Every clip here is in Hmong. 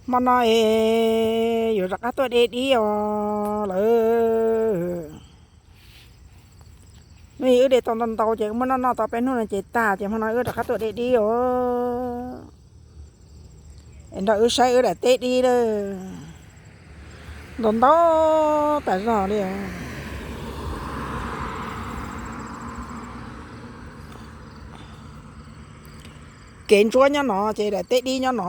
Hmo no es yuav rov qab tuaj de dib os lawm. Hnub ib wb de tau ntau ntau ces wb muab noj noj tau peb hnub no ces tag ces hmo no wb rov qab tuaj de dib os. Es nrog wb saib wb daim teb dib lawm. Ntau ntau tas zog li. Kev ntsuab nyob no ces daim teb dib nyob no.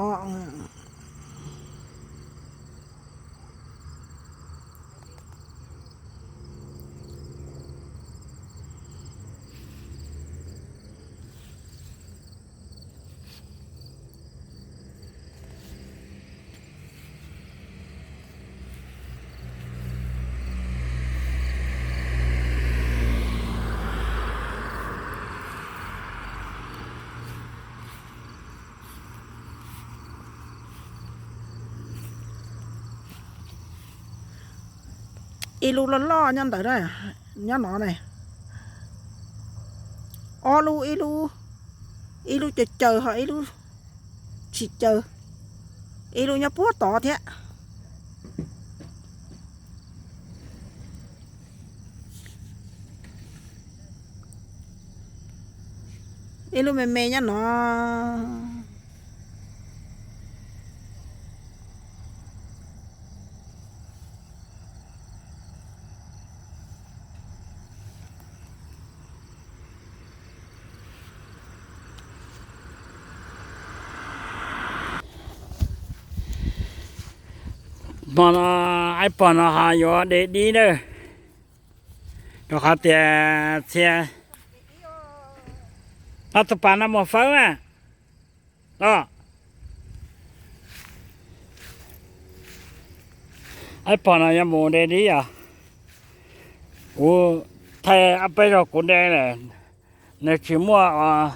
Ib lub loj loj nyob ntawd, nyob no ne. Ob lub, ib lub, ib lub caws caws ho ib lub tsis caws, ib lub nyob puag tod thiab. Ib lub me me nyob no. Hmo no ib pog no ho yuav de dib na, rau qhov tias txhia, ob tug pas no mus fawb na. Ib pog no yuav mus de dib os. Kuv thaij ob peb zaug kuv de lawm, nws tsis muaj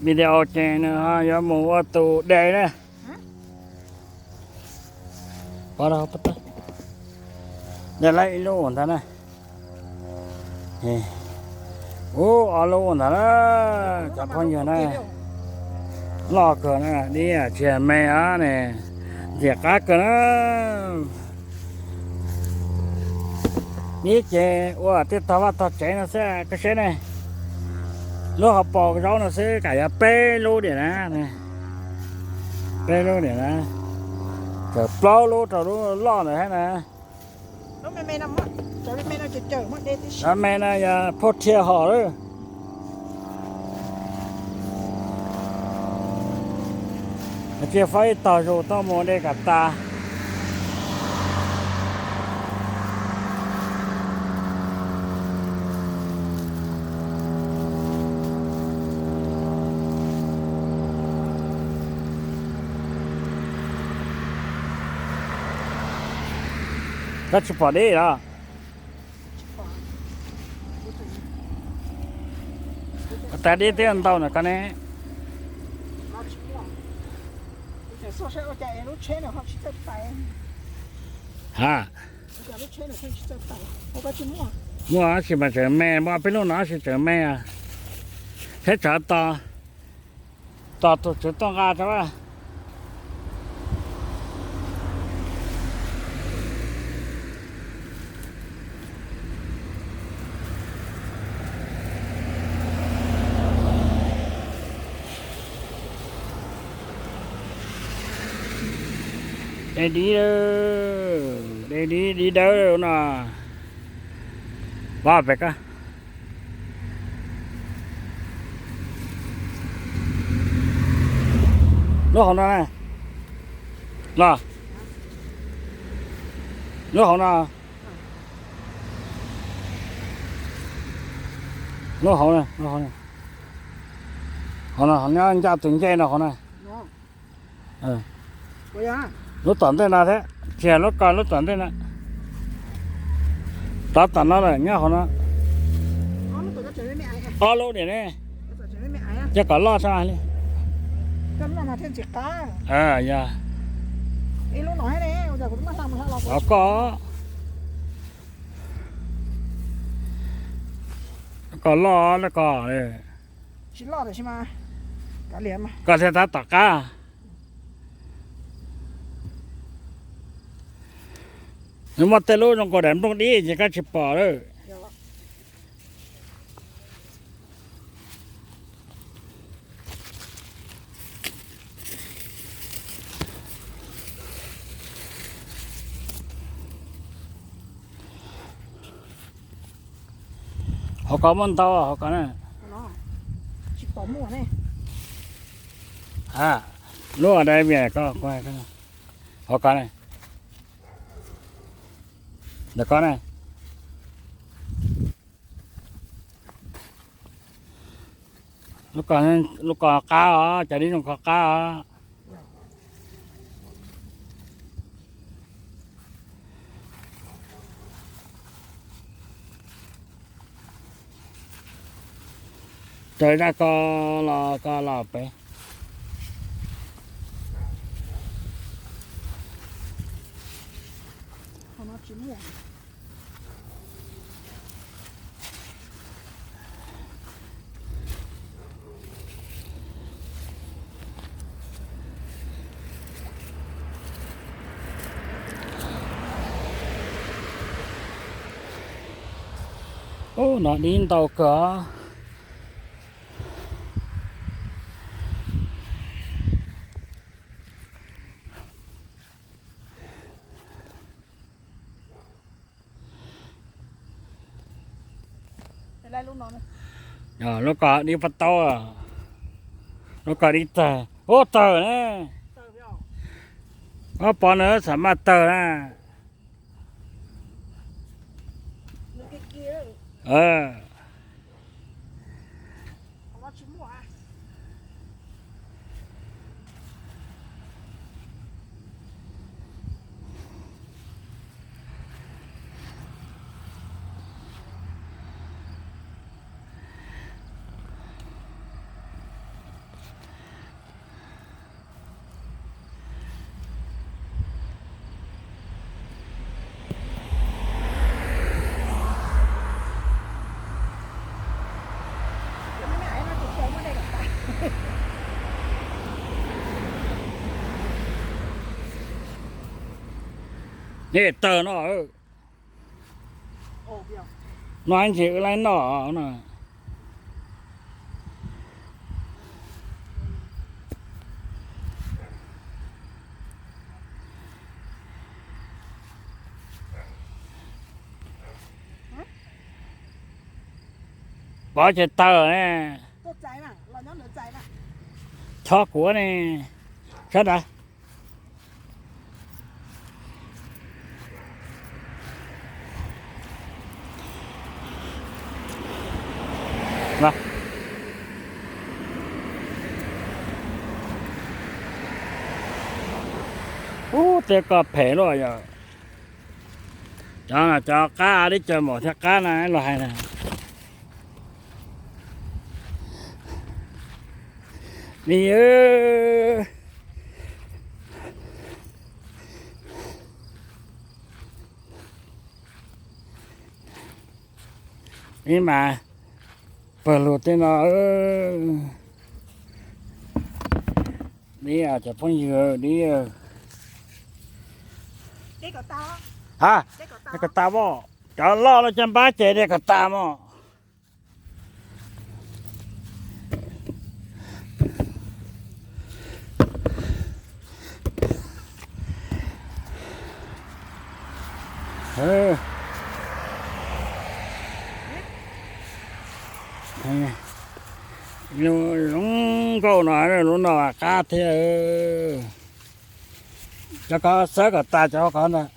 video ces nws yuav mus ua tus de na. De lawm ib lub ntag na. Ub, ob lub ntag na, cov phooj ywg na. Loj kawg na, dib tsis me os ne, ntxim qab kawg na. Dib ces ua tij tog vaj tog tsev no xwb koj saib ne. Lub hauv paus zaub no xwb kam yuav peb lub diam na. Peb lub diam na. Txawm plaub lub rau lub loj ntawd thiab na. Cov me no yog phauj Rhia hom lawm. Cia faib ib tog zus tuaj mus de kom tas. Koj tsis pom dib los? Koj tas dib twb ntau ntawm koj ne. Ha, muaj tab sis mas tseem me, muaj peb lub no tab sis tseem me. Thiab tsam tos, tos tus tswv tuaj nqa tso. De dib, de dib, dib dawb no. Pov pem ko. Lub hauv no na. Los, lub hauv no. Lub hauv, hauv no, nyob ncaj tus ncej no hauv na. Lub tom ntej no thiab, tsis yog lub ko, lub tom ntej no. Tov tom no lawm nyob hauv no. Ob lub diam ne. Cia kom loj tso li. Yog, koj, koj loj lawm ko. Koj thiaj tab tom qab. Nws muaj tej lub zoo nkaus daim nplooj dib ces koj tsis pom lawm. Hauv ko muaj ntau hauv ko na. Lub a, hauv ko ne. Ntawm ko ne. Lub ko qab os, cov dib zoo ko qab os. Raws zaj ko los ko los pem. Ub, no dib ntau kawg. Lub ko dib pab taub, lub ko dib tawg, ub tawg na. Ob pov no xam maj tawg na. Nej tawg no, no ntsis wb laib noj no. Pov ces tawg ne. Chob kuv ne, sab nrad. Ub, tej ko phem luaj yom. Cov, cov qab dib caw maum thiab qab na los hais na. Ni, ib mas pawg lug tej no. Dib cov phooj ywg, dib, ha, dib kom tas mog. Cov loj no cov npab ces dib kom tas mog. Zoo nkauj no, lub no qab thiab. Cov ko xawb kom tas cov ko ntag.